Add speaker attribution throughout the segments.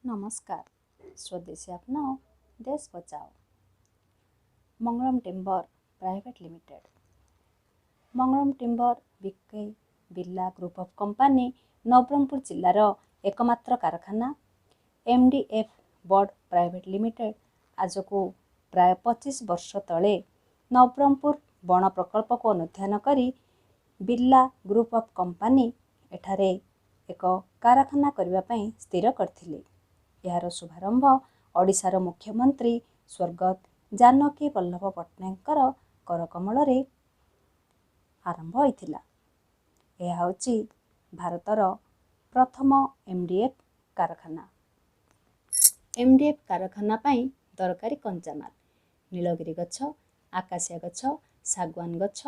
Speaker 1: ନମସ୍କାର। ସ୍ୱଦେଶୀ ଆପନାଓ, ଦେଶ ବଚାଓ। ମଙ୍ଗଳମ timber private limited. Mangalam timber BK Birla group of company Nabarangpur ଜିଲ୍ଲାର ଏକମାତ୍ର କାରଖାନା। MDF board private limited ଆଜକୁ ପ୍ରାୟ 25 ବର୍ଷ ତଳେ ନବରଙ୍ଗପୁର ବଣ ପ୍ରକଳ୍ପକୁ ଅନୁଧ୍ୟାନ କରି ବିର୍ଲା ଗ୍ରୁପ୍ ଅଫ୍ କମ୍ପାନୀ ଏଠାରେ ଏକ କାରଖାନା କରିବା ପାଇଁ ସ୍ଥିର କରିଥିଲେ। ଏହାର ଶୁଭାରମ୍ଭ ଓଡ଼ିଶାର ମୁଖ୍ୟମନ୍ତ୍ରୀ ସ୍ୱର୍ଗତ ଜାନକୀ ବଲ୍ଲଭ ପଟ୍ଟନାୟକଙ୍କର କରକମଳରେ ଆରମ୍ଭ ହୋଇଥିଲା। ଏହା ହେଉଛି ଭାରତର ପ୍ରଥମ MDF କାରଖାନା। MDF କାରଖାନା ପାଇଁ ଦରକାରୀ କଞ୍ଚାମାଲ ନୀଳଗିରି ଗଛ, ଆକାଶିଆ ଗଛ, ଶାଗୁଆନ ଗଛ,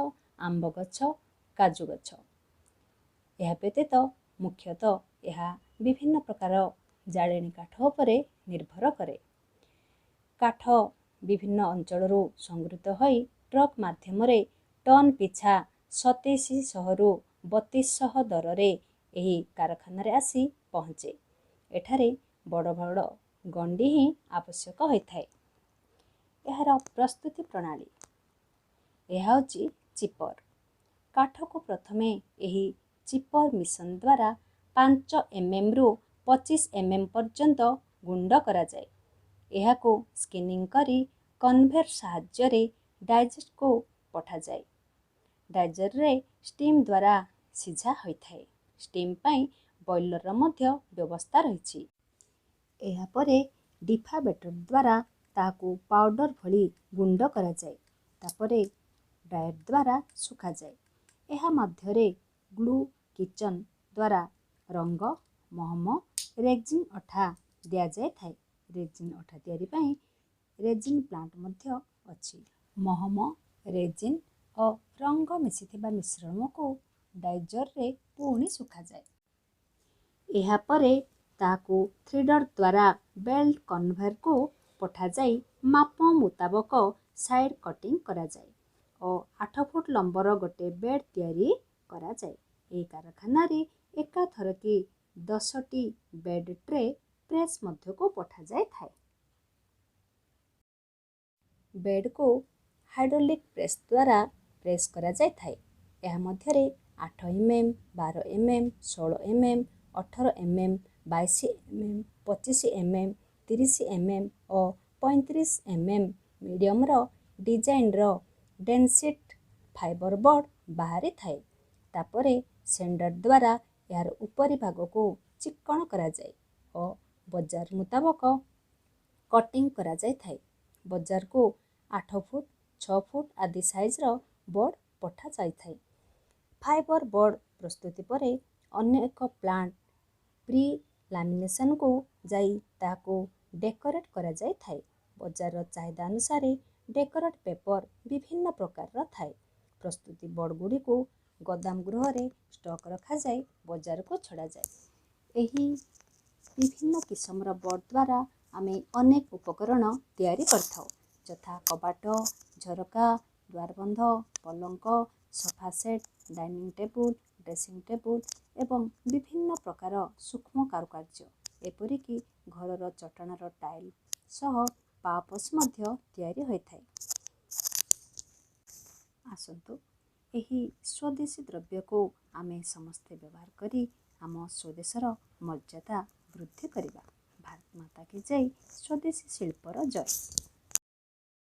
Speaker 1: ଆମ୍ବ ଗଛ, କାଜୁ ଗଛ। ଏହା ବ୍ୟତୀତ ମୁଖ୍ୟତଃ ଏହା ବିଭିନ୍ନ ପ୍ରକାର ଜାଳେଣୀ କାଠ ଉପରେ ନିର୍ଭର କରେ। କାଠ ବିଭିନ୍ନ ଅଞ୍ଚଳରୁ ସଂଗୃହୀତ ହୋଇ ଟ୍ରକ୍ ମାଧ୍ୟମରେ ଟନ୍ ପିଛା 2700ରୁ 3200 ଦରରେ ଏହି କାରଖାନାରେ ଆସି ପହଞ୍ଚେ। ଏଠାରେ ବଡ଼ ବଡ଼ ଗଣ୍ଡି ହିଁ ଆବଶ୍ୟକ ହୋଇଥାଏ। ଏହାର ପ୍ରସ୍ତୁତି ପ୍ରଣାଳୀ: ଏହା ହେଉଛି ଚିପର। କାଠକୁ ପ୍ରଥମେ ଏହି ଚିପର ମେସିନ୍ ଦ୍ୱାରା 5 ଏମ୍ଏମ୍ରୁ 25 ଏମ୍ଏମ୍ ପର୍ଯ୍ୟନ୍ତ ଗୁଣ୍ଡ କରାଯାଏ। ଏହାକୁ ସ୍କିନିଂ କରି କନଭେୟର ସାହାଯ୍ୟରେ ଡାଇଜେଷ୍ଟକୁ ପଠାଯାଏ। ଡାଇଜେଷ୍ଟରରେ ଷ୍ଟିମ୍ ଦ୍ୱାରା ସିଝା ହୋଇଥାଏ। ଷ୍ଟିମ୍ ପାଇଁ ବଏଲରର ମଧ୍ୟ ବ୍ୟବସ୍ଥା ରହିଛି। ଏହାପରେ ଡିଫାବେଟର ଦ୍ୱାରା ତାହାକୁ ପାଉଡର ଭଳି ଗୁଣ୍ଡ କରାଯାଏ। ତାପରେ ଡ୍ରାୟର ଦ୍ୱାରା ଶୁଖାଯାଏ। ଏହା ମଧ୍ୟରେ ଗ୍ଲୁ କିଚନ ଦ୍ୱାରା ରଙ୍ଗ, ମହମ, ରେଜିନ୍ ଅଠା ଦିଆଯାଇଥାଏ। ରେଜିନ୍ ଅଠା ତିଆରି ପାଇଁ ରେଜିନ୍ ପ୍ଲାଣ୍ଟ ମଧ୍ୟ ଅଛି। ମହମ, ରେଜିନ୍ ଓ ରଙ୍ଗ ମିଶିଥିବା ମିଶ୍ରଣକୁ ଡାଇଜରରେ ପୁଣି ଶୁଖାଯାଏ। ଏହାପରେ ତାହାକୁ ଥ୍ରୀଡର ଦ୍ୱାରା ବେଲ୍ଟ କନଭେୟରକୁ ପଠାଯାଇ ମାପ ମୁତାବକ ସାଇଡ୍ କଟିଂ କରାଯାଏ ଓ 8 ଫୁଟ ଲମ୍ବର ଗୋଟିଏ ବେଡ୍ ତିଆରି କରାଯାଏ। ଏହି କାରଖାନାରେ ଏକାଥରକେ 10ଟି ବେଡ୍ ଟ୍ରେ ପ୍ରେସ୍ ମଧ୍ୟକୁ ପଠାଯାଇଥାଏ। ବେଡ୍କୁ ହାଇଡ୍ରୋଲିକ୍ ପ୍ରେସ୍ ଦ୍ୱାରା ପ୍ରେସ୍ କରାଯାଇଥାଏ। ଏହା ମଧ୍ୟରେ 8 MM, 12 MM, 16 MM, 18 MM, 22 MM, 25 MM, 30 MM ଓ 35 ଏମ୍ଏମ୍ ମିଡିୟମର ଡିଜାଇନର ଡେନ୍ସିଟି ଫାଇବର ବୋର୍ଡ ବାହାରିଥାଏ। ତାପରେ ସେଣ୍ଡର ଦ୍ୱାରା ଏହାର ଉପରି ଭାଗକୁ ଚିକ୍କଣ କରାଯାଏ ଓ ବଜାର ମୁତାବକ କଟିଂ କରାଯାଇଥାଏ। ବଜାରକୁ 8 ଫୁଟ, 6 ଫୁଟ ଆଦି ସାଇଜର ବୋର୍ଡ ପଠାଯାଇଥାଏ। ଫାଇବର ବୋର୍ଡ ପ୍ରସ୍ତୁତି ପରେ ଅନ୍ୟ ଏକ ପ୍ଲାଣ୍ଟ ପ୍ରି ଲାମିନେସନକୁ ଯାଇ ତାହାକୁ ଡେକୋରେଟ୍ କରାଯାଇଥାଏ। ବଜାରର ଚାହିଦା ଅନୁସାରେ ଡେକୋରେଟ୍ ପେପର ବିଭିନ୍ନ ପ୍ରକାରର ଥାଏ। ପ୍ରସ୍ତୁତି ବୋର୍ଡଗୁଡ଼ିକୁ ଗୋଦାମ ଗୃହରେ ଷ୍ଟକ୍ ରଖାଯାଇ ବଜାରକୁ ଛଡ଼ାଯାଏ। ଏହି ବିଭିନ୍ନ କିସମର ବୋର୍ଡ ଦ୍ୱାରା ଆମେ ଅନେକ ଉପକରଣ ତିଆରି କରିଥାଉ, ଯଥା କବାଟ, ଝରକା, ଦ୍ୱାରବନ୍ଧ, ପଲଙ୍କ, sofa set, dining table, dressing table ଏବଂ ବିଭିନ୍ନ ପ୍ରକାର ସୂକ୍ଷ୍ମ କାରୁକାର୍ଯ୍ୟ। ଏପରିକି ଘରର ଚଟାଣର ଟାଇଲ୍ ସହ ପାପୋଛ ମଧ୍ୟ ତିଆରି ହୋଇଥାଏ। ଆସନ୍ତୁ, ଏହି ସ୍ୱଦେଶୀ ଦ୍ରବ୍ୟକୁ ଆମେ ସମସ୍ତେ ବ୍ୟବହାର କରି ଆମ ସ୍ୱଦେଶର ମର୍ଯ୍ୟାଦା ବୃଦ୍ଧି କରିବା। ଭାରତ ମାତା କି ଜୟ! ସ୍ୱଦେଶୀ ଶିଳ୍ପର ଜୟ!